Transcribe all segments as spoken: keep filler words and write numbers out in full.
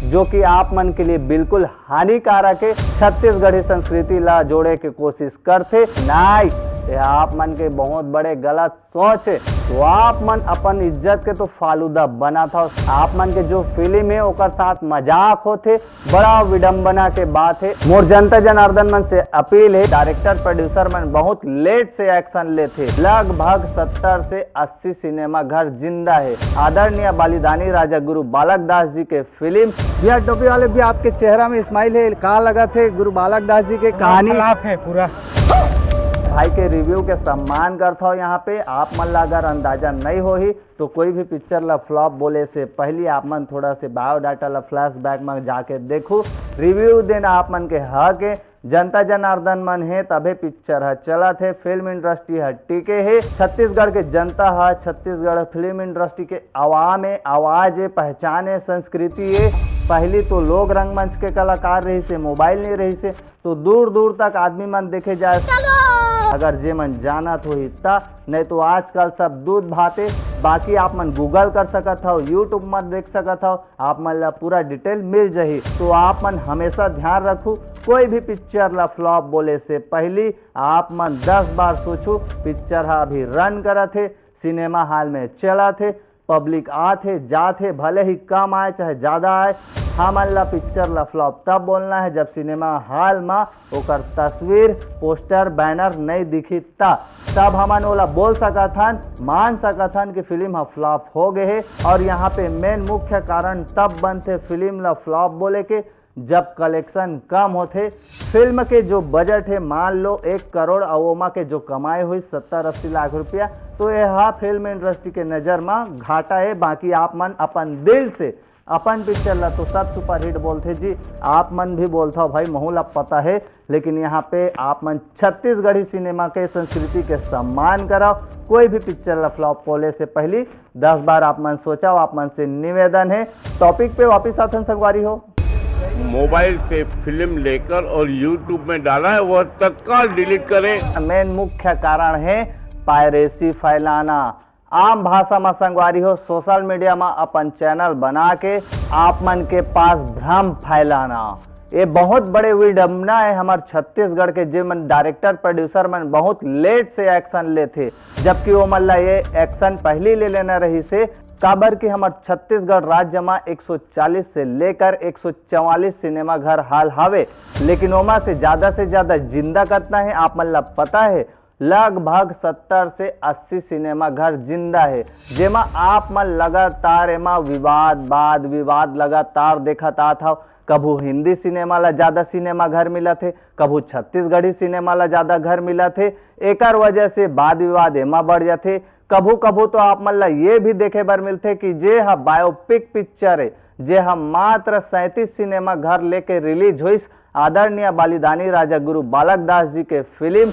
जो कि आप मन के लिए बिल्कुल हानिकारक है। छत्तीसगढ़ी संस्कृति ला जोड़े के कोशिश करथे, नहीं, ये आप मन के बहुत बड़े गलत सोच है। तो आप मन अपन इज्जत के तो फालूदा बनाथव। आप मन के जो फिल्म है ओकर साथ मजाक होथे, बड़ा विडंबना के बात है। मोर जनता जनार्दन मन से अपील है, डायरेक्टर प्रोड्यूसर मन बहुत लेट से एक्शन लेथे। लगभग सत्तर से अस्सी सिनेमा घर जिंदा है। आदरणीय बलिदानी राजा गुरु बालक दास जी के फिल्म। भैया टोपी वाले भी, आपके चेहरा में स्माइल है, का लगथे गुरु बालक दास जी के कहानी? खिलाफ है पूरा। भाई के रिव्यू के सम्मान करता हूँ यहाँ पे। आप मन ला अगर अंदाजा नहीं होही तो कोई भी पिक्चर ला फ्लॉप बोले से पहली आप मन थोड़ा से बायोडाटा ला फ्लैशबैक में जाके देखो। रिव्यू देना आप मन के हक है। जनता जनार्दन मन हे तभे पिक्चर ह चलत हे, फिल्म इंडस्ट्री ह टिके हे। छत्तीसगढ़ के जनता ह छत्तीसगढ़ फिल्म इंडस्ट्री के आवाम ए, आवाज ए, पहचान ए, संस्कृति ए। पहली तो लोग रंगमंच के कलाकार रहिसे, मोबाइल नहीं रहिसे, तो दूर दूर तक आदमी मन देखे जाए। अगर जे मन जानत होही त, नहीं तो आजकल सब दूध भाते। बाकी आप मन गूगल कर सकत हव, यूट्यूब म देख सकत हव, आप मन ला पूरा डिटेल मिल जही। तो आप मन हमेशा ध्यान रखू, कोई भी पिक्चर ला फ्लॉप बोले से पहली आप मन दस बार सोचू। पिक्चर ह अभी रन करत हे, सिनेमा हॉल में चलत हे, पब्लिक आत हे, जात हे, भले ही कम आए चाहे ज्यादा आए, हमन ला पिक्चर ला फ्लॉप तब बोलना है जब सिनेमा हॉल मा ओकर तस्वीर, पोस्टर, बैनर नहीं दिखी त, तब हमन ओला बोल सकत हन, मान सकत हन कि फिल्म ह फ्लॉप हो गए हे। और यहाँ पे मेन मुख्य कारण तब बनथे फिल्म ला फ्लॉप बोले के, जब कलेक्शन कम होथे। फिल्म के जो बजट है, मान लो एक करोड़, अउ ओमा के जो कमाई हुई सत्तर अस्सी लाख रुपया, तो यह फिल्म इंडस्ट्री के नज़र म घाटा है। बाकी आप मन अपन दिल से अपन पिक्चर ला तो सब सुपरहिट बोलथे जी, आप मन भी बोलथव भाई, महू ला पता है। लेकिन यहाँ पे आप मन छत्तीसगढ़ी सिनेमा के संस्कृति के सम्मान करव। कोई भी पिक्चर ला फ्लॉप बोले से पहली दस बार आप मन सोचव। आप मन से निवेदन है। टॉपिक पे वापिस आथन संगवारी हो। मोबाइल से फिल्म लेकर और यूट्यूब में डाला है, वह तत्काल डिलीट करें। मेन मुख्य कारण है पायरेसी फैलाना। आम भाषा म संगवारी हो, सोशल मीडिया म अपन चैनल बना के आप मन के पास भ्रम फैलाना, ये बहुत बड़े विडंबना है हमर छत्तीसगढ़ के। जे मन डायरेक्टर प्रोड्यूसर मन बहुत लेट से एक्शन लेथे, जबकि वो मन ला ये एक्शन पहली ले लेना रहिसे। काबर कि हमर छत्तीसगढ़ राज्य म एक सौ चालीस से लेकर एक सौ चवालीस सिनेमा घर हाल हावे, लेकिन ओमा से ज्यादा से ज्यादा जिंदा कतना है आप मन ला पता है? लगभग सत्तर से अस्सी सिनेमा घर जिंदा है, जेमा आप मन लगातार एमा विवाद, वाद विवाद लगातार देखत आत हव। कभू हिंदी सिनेमा ला ज्यादा सिनेमा घर मिलत हे, कभू छत्तीसगढ़ी सिनेमा ला ज्यादा घर मिलत हे। एकर वजह से वाद विवाद एमा बढ़ जाथे। कभू कभू तो आप मन ला ये भी देखे बर मिलथे कि जे ह बायोपिक पिक्चर ए, जे ह मात्र सैंतीस सिनेमा घर लेके रिलीज होइस, आदरणीय बलिदानी राजा गुरु बालक दास जी के फिल्म,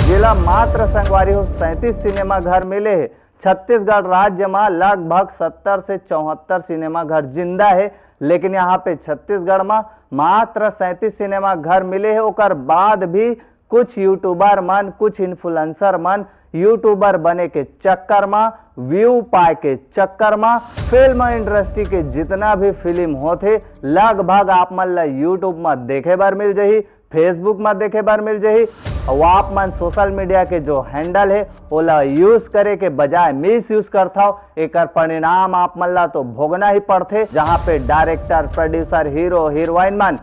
जेला मात्र संगवारी हो सैंतीस सिनेमा घर मिले हे। छत्तीसगढ़ राज्य म लगभग सत्तर से चौहत्तर सिनेमा घर जिंदा हे, लेकिन यहाँ पे छत्तीसगढ़ म मात्र सैंतीस सिनेमा घर मिले हे। ओकर बाद भी कुछ यूट्यूबर मन, कुछ इन्फ्लुएंसर मन यूट्यूबर बने के चक्कर म, व्यू पाए के चक्कर म फिल्म इंडस्ट्री के जितना भी फिल्म होथे, लगभग आप मन ला यूट्यूब म देखे बर मिल जही, फेसबुक म देखे बर मिल जही। अउ आप मन सोशल मीडिया के जो हैंडल हे, ओला यूज करे के बजाय मिस यूज करथव, एकर परिणाम आप मन ला तो भोगना ही पड़थे। जहाँ पे डायरेक्टर, प्रोड्यूसर, हीरो, हीरोइन मन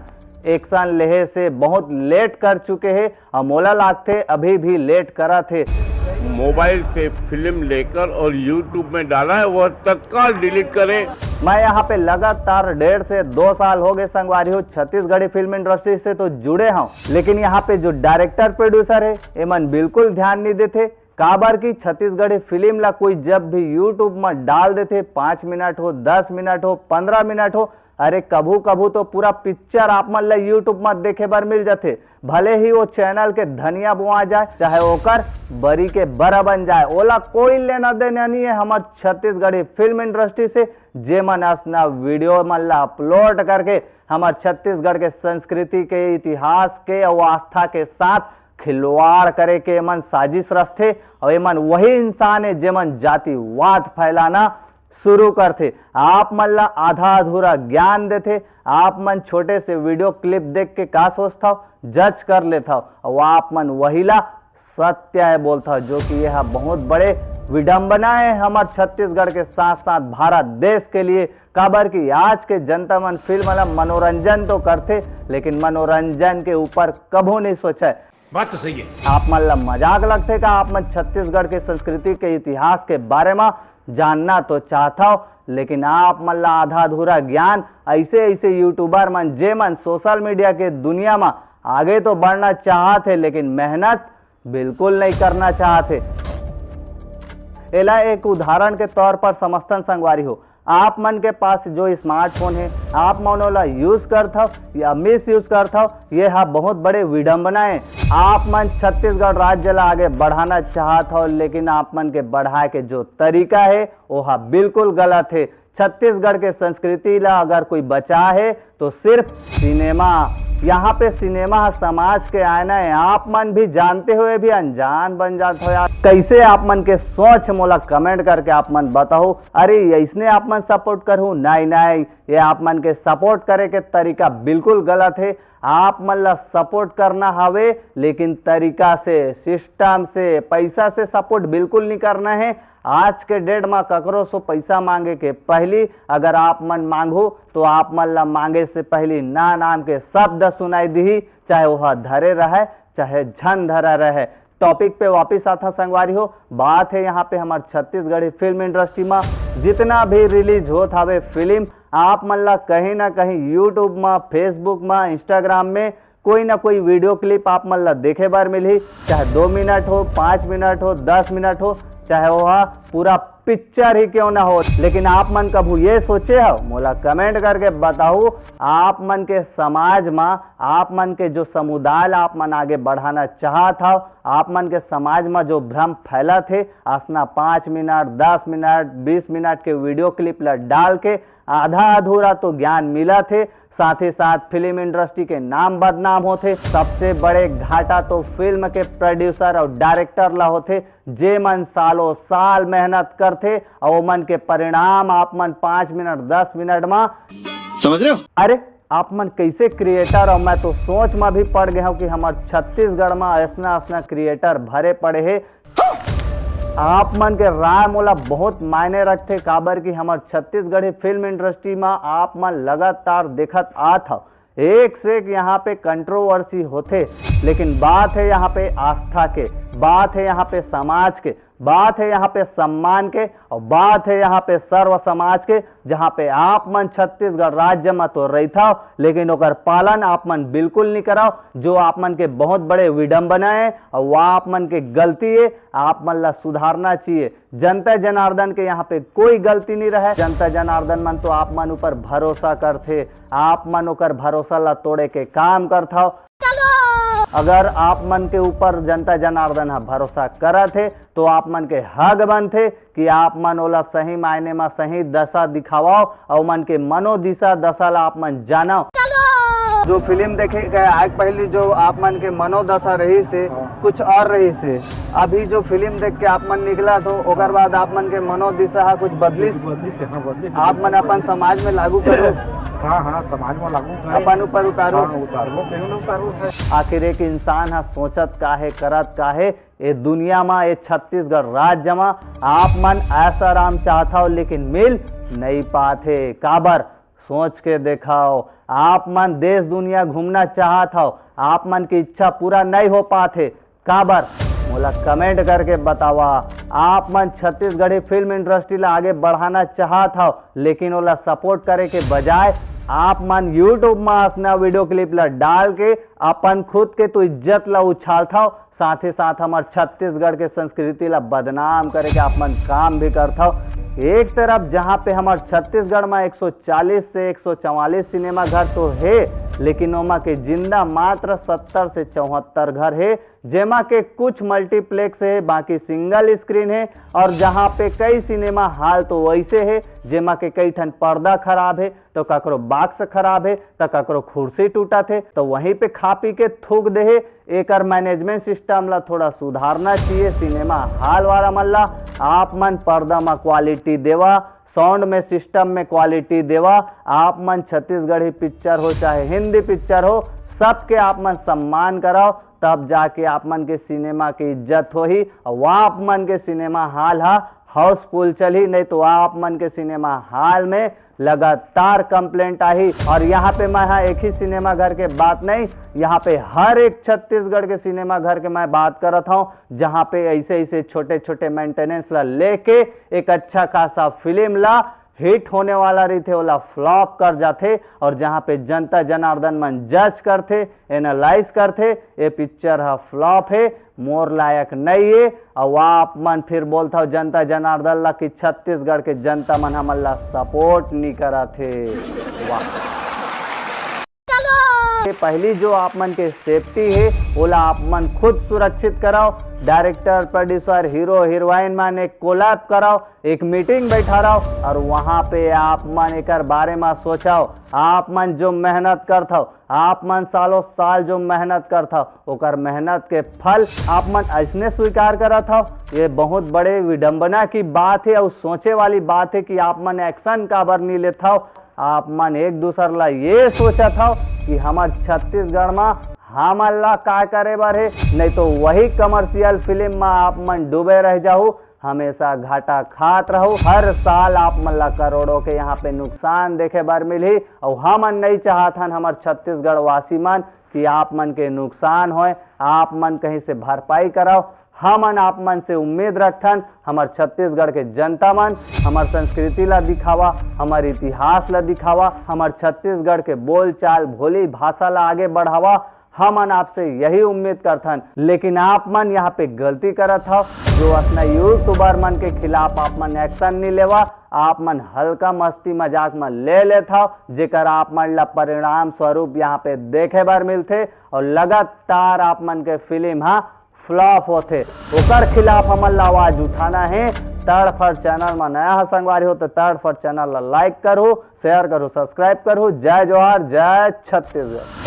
एक्शन लेहे से बहुत लेट कर चुके हे, अउ मोला लागथे अभी भी लेट करत हे। मोबाइल से फिल्म लेकर और यूट्यूब में डाला है, वह तत्काल डिलीट करें। मैं यहाँ पे लगातार डेढ़ से दो साल हो गए संगवारी हो, छत्तीसगढ़ी फिल्म इंडस्ट्री से तो जुड़े हूँ, लेकिन यहाँ पे जो डायरेक्टर प्रोड्यूसर है, एमन बिल्कुल ध्यान नहीं देथे। काबर कि छत्तीसगढ़ी फिल्म ला कोई जब भी यूट्यूब में डाल देथे, पाँच मिनट हो, दस मिनट हो, पंद्रह मिनट हो, अरे कभू कभू तो पूरा पिक्चर आप मन ला यूट्यूब म देखे बर मिल जाथे। भले ही वो चैनल के धनिया बोआ जाए, चाहे ओकर बरी के बरा बन जाए, ओला कोई लेना देना नहीं है हमर छत्तीसगढ़ी फिल्म इंडस्ट्री से। जे मन असना वीडियो मन ला अपलोड करके हमर छत्तीसगढ़ के संस्कृति के, इतिहास के अउ आस्था के साथ खिलवाड़ करे के एमन साजिश रचथे। अउ एमन वही इंसान है जेमन जातिवाद फैलाना शुरू करथे, आप मन ला आधा अधूरा ज्ञान देथे। आप मन छोटे से वीडियो क्लिप देख के का सोचथव, जज कर लेथव, अउ आप मन वही ला सत्य हे बोलथव, जो कि यह बहुत बड़े विडंबना हे हमर छत्तीसगढ़ के साथ साथ भारत देश के लिए। काबर कि आज के जनता मन फिल्म ला मनोरंजन तो करथे, लेकिन मनोरंजन के ऊपर कभू नहीं सोचे। बात तो सही है। आप मन ला मजाक लगथे का? आप मन छत्तीसगढ़ के संस्कृति के इतिहास के बारे म जानना तो चाहथव, लेकिन आप मन ला आधा अधूरा ज्ञान। ऐसे ऐसे यूट्यूबर मन, जे मन सोशल मीडिया के दुनिया म आगे तो बढ़ना चाहत हे, लेकिन मेहनत बिल्कुल नहीं करना चाहत हे। एला एक उदाहरण के तौर पर समझथन संगवारी हो, आप मन के पास जो स्मार्टफोन हे, आप मन ओला यूज करथव या मिस यूज करथव, ये हा बहुत बड़े विडंबना हे। आप मन छत्तीसगढ़ राज्य ला आगे बढ़ाना चाहत हव, लेकिन आप मन के बढ़ाए के जो तरीका हे, वो हा बिल्कुल गलत हे। छत्तीसगढ़ के संस्कृति ला अगर कोई बचा हे, तो सिर्फ सिनेमा। यहाँ पे सिनेमा ह समाज के आईना हे। आप मन भी जानते हुए भी अनजान बन जात हो यार। कैसे आप मन के सोच, मोला कमेंट करके आप मन बताओ। अरे, ऐसने आप मन सपोर्ट करहू? नहीं, नहीं, ये आप मन के सपोर्ट करे के तरीका बिल्कुल गलत हे। आप मन ला सपोर्ट करना हवे, लेकिन तरीका से, सिस्टम से, पैसा से सपोर्ट बिल्कुल नहीं करना हे। आज के डेट म ककरो से पैसा मांगे के पहली अगर आप मन मांगहू, तो आप मन ला मांगे से पहली ना नाम के शब्द सुनाई दिही, चाहे वह धरे रहे, चाहे झन धरा रहे। टॉपिक पे वापिस आथन संगवारी हो, बात हे यहाँ पे हमर छत्तीसगढ़ी फिल्म इंडस्ट्री म जितना भी रिलीज होत हवे फिल्म, आप मन ला कहीं ना कहीं यूट्यूब म, फेसबुक म, इंस्टाग्राम में कोई ना कोई वीडियो क्लिप आप मन ला देखे बर मिलही, चाहे दो मिनट हो, पाँच मिनट हो, दस मिनट हो, चाहे वह पूरा पिक्चर ही क्यों ना हो। लेकिन आप मन कभू ये सोचे हव? मोला कमेंट करके बताओ, आप मन के समाज म, आप मन के जो समुदाय ला आप मन आगे बढ़ाना चाहत हव, आप मन के समाज म जो भ्रम फैलत हे, असना पाँच मिनट, दस मिनट, बीस मिनट के वीडियो क्लिप ला डाल के आधा अधूरा तो ज्ञान मिलत हे, साथ ही साथ फिल्म इंडस्ट्री के नाम बदनाम होथे। सबसे बड़े घाटा तो फिल्म के प्रोड्यूसर और डायरेक्टर ला होथे, जे मन सालों साल मेहनत करथे और ओमन के परिणाम आप मन पाँच मिनट, दस मिनट म समझ रहे हो? अरे, आप मन कैसे क्रिएटर हो? मैं तो सोच म भी पड़ गया हूँ कि हमर छत्तीसगढ़ म ऐसना ऐसना क्रिएटर भरे पड़े हे। आप मन के राय मोला बहुत मायने रखथे, काबर कि हमर छत्तीसगढ़ी फिल्म इंडस्ट्री म आप मन लगातार देखत आत हव, एक से एक यहाँ पे कंट्रोवर्सी होथे, लेकिन बात हे यहाँ पे आस्था के, बात हे यहाँ पे समाज के, बात हे यहाँ पे सम्मान के, और बात हे यहाँ पे सर्व समाज के, जहाँ पे आप मन छत्तीसगढ़ राज्य म तो रहिथव, लेकिन ओकर पालन आप मन बिल्कुल नहीं करव, जो आप मन के बहुत बड़े विडंबना हे और वो आप मन के गलती हे। आप मन ला सुधारना चाहिए। जनता जनार्दन के यहाँ पे कोई गलती नहीं रहे। जनता जनार्दन मन तो आप मन ऊपर भरोसा करथे, आप मन ओकर भरोसा ला तोड़े के काम करथव। अगर आप मन के ऊपर जनता जनार्दन ह भरोसा करत हे, तो आप मन के हक बनथे कि आप मन ओला सही मायने म सही दशा दिखावव, अउ मन के मनोदिशा दशा ला आप मन जानव। जो फिल्म देखे गए आज पहली जो आप मन के मनोदशा रहिस हे, हाँ। कुछ और रहिस हे। अभी जो फिल्म देख के आप मन निकलत हो, ओकर बाद आप मन के मनोदिशा ह कुछ बदलिस? बदलिस हे, हाँ, बदलिस हे। आप मन अपन समाज में लागू करो। हाँ, हाँ, समाज में लागू करो। अपन ऊपर उतारो। हाँ, उतारो, क्यों ना उतारो? आखिर एक इंसान ह सोचत का हे, करत का हे, ए दुनिया म, ए छत्तीसगढ़ राज्य म आप मन ऐसा राम चाहत हव, लेकिन मिल नहीं पात हे। काबर? सोच के देखाओ, आप मन देश दुनिया घूमना चाहत हव, आप मन की इच्छा पूरा नहीं हो पात हे। काबर? मोला कमेंट करके बतावा। आप मन छत्तीसगढ़ी फिल्म इंडस्ट्री ला आगे बढ़ाना चाहत हव, लेकिन ओला सपोर्ट करे के बजाय आप मन YouTube म असना वीडियो क्लिप ला डाल के अपन खुद के तो इज्जत ला उछालथव, साथ ही साथ हमर छत्तीसगढ़ के संस्कृति ला बदनाम करे के आप मन काम भी करथव। एक तरफ जहाँ पे हमर छत्तीसगढ़ म एक सौ चालीस से एक सौ चवालीस सिनेमा घर तो हे, लेकिन ओमा के जिंदा मात्र सत्तर से चौहत्तर घर हे, जेमा के कुछ मल्टीप्लेक्स हे, बाकी सिंगल स्क्रीन हे, और जहाँ पे कई सिनेमा हॉल तो वैसे हे, जेमा के कई ठन पर्दा खराब हे, तो ककरो बॉक्स खराब हे, तो ककरो कुर्सी टूटत हे, तो वहीं पे खा पी के थूक देहे। एकर मैनेजमेंट सिस्टम ला थोड़ा सुधारना चाहिए। सिनेमा हॉल वाला मन ला आप मन पर्दा में क्वालिटी देवा, साउंड में, सिस्टम में क्वालिटी देवा। आप मन छत्तीसगढ़ी पिक्चर हो चाहे हिंदी पिक्चर हो, सबके आप मन सम्मान कराओ, तब जाके आप मन के सिनेमा के इज्जत होही। और आप मन के सिनेमा हॉल हा हाउसफुल चलही, नहीं तो आप मन के सिनेमा हॉल में लगातार कंप्लेंट आही। और यहाँ पे मैं हा एक ही सिनेमा घर के बात नहीं, यहाँ पे हर एक छत्तीसगढ़ के सिनेमा घर के मैं बात करत हूँ, जहाँ पे ऐसे ऐसे छोटे छोटे मेंटेनेंस ला लेके एक अच्छा खासा फिल्म ला हिट होने वाला रहिथे, ओला फ्लॉप कर जाथे। और जहाँ पे जनता जनार्दन मन जज करथे, एनालाइज करथे, ये पिक्चर ह फ्लॉप हे, मोर लायक नहीं हे, और आप मन फिर बोलथव जनता जनार्दन ला कि छत्तीसगढ़ के जनता मन हमन ला सपोर्ट नहीं करत हे। वाह। ये पहली जो आप मन के सेफ्टी हे, ओला आप मन खुद सुरक्षित कराओ। डायरेक्टर, प्रोड्यूसर, हीरो, हीरोइन मन एक कोलैब कराओ, एक मीटिंग बैठा रहो और वहां पे आप मन एकर बारे में सोचाओ। आप मन जो मेहनत करत हव, आप मन सालों साल जो मेहनत करत हव, ओकर मेहनत के फल आप मन ऐसने स्वीकार करत हव। ये बहुत बड़े विडंबना की बात है और सोचे वाली बात है कि आप मन एक्शन काबर नहीं लेत हव। आप मन एक दूसर ला ये सोचत हव कि हमर छत्तीसगढ़ मा हमन ला का करे बर हे, नहीं तो वही कमर्शियल फिल्म मा आप मन डूबे रह जाहू, हमेशा घाटा खात रहू। हर साल आप मन ला करोड़ों के यहाँ पे नुकसान देखे बर मिलही, और हमन नहीं चाहत हन हमर छत्तीसगढ़ वासी मन कि आप मन के नुकसान होए, आप मन कहीं से भरपाई कराओ। हमन आप मन से उम्मीद रखथन, हमर छत्तीसगढ़ के जनता मन हमर संस्कृति ला दिखावा, हमर इतिहास ला दिखावा, हमर छत्तीसगढ़ के बोलचाल, भोली भाषा ला आगे बढ़ावा। हमन आपसे यही उम्मीद करथन, लेकिन आप मन यहाँ पे गलती करत हव, जो असना यूट्यूबर मन के खिलाफ आप मन एक्शन नहीं लेवा। आप मन हल्का मस्ती मजाक में ले लेत हव, जेकर आप मन ला परिणाम स्वरूप यहाँ पे देखे बर मिलथे और लगातार आप मन के फिल्म हा फ्लॉप होथे। ओकर खिलाफ हमन ला आवाज उठाना है। तड़फड़ चैनल में नया ह संगवारी हो तो तड़फड़ चैनल ला लाइक करू, शेयर करू, सब्सक्राइब करू। जय जोहार, जय छत्तीसगढ़।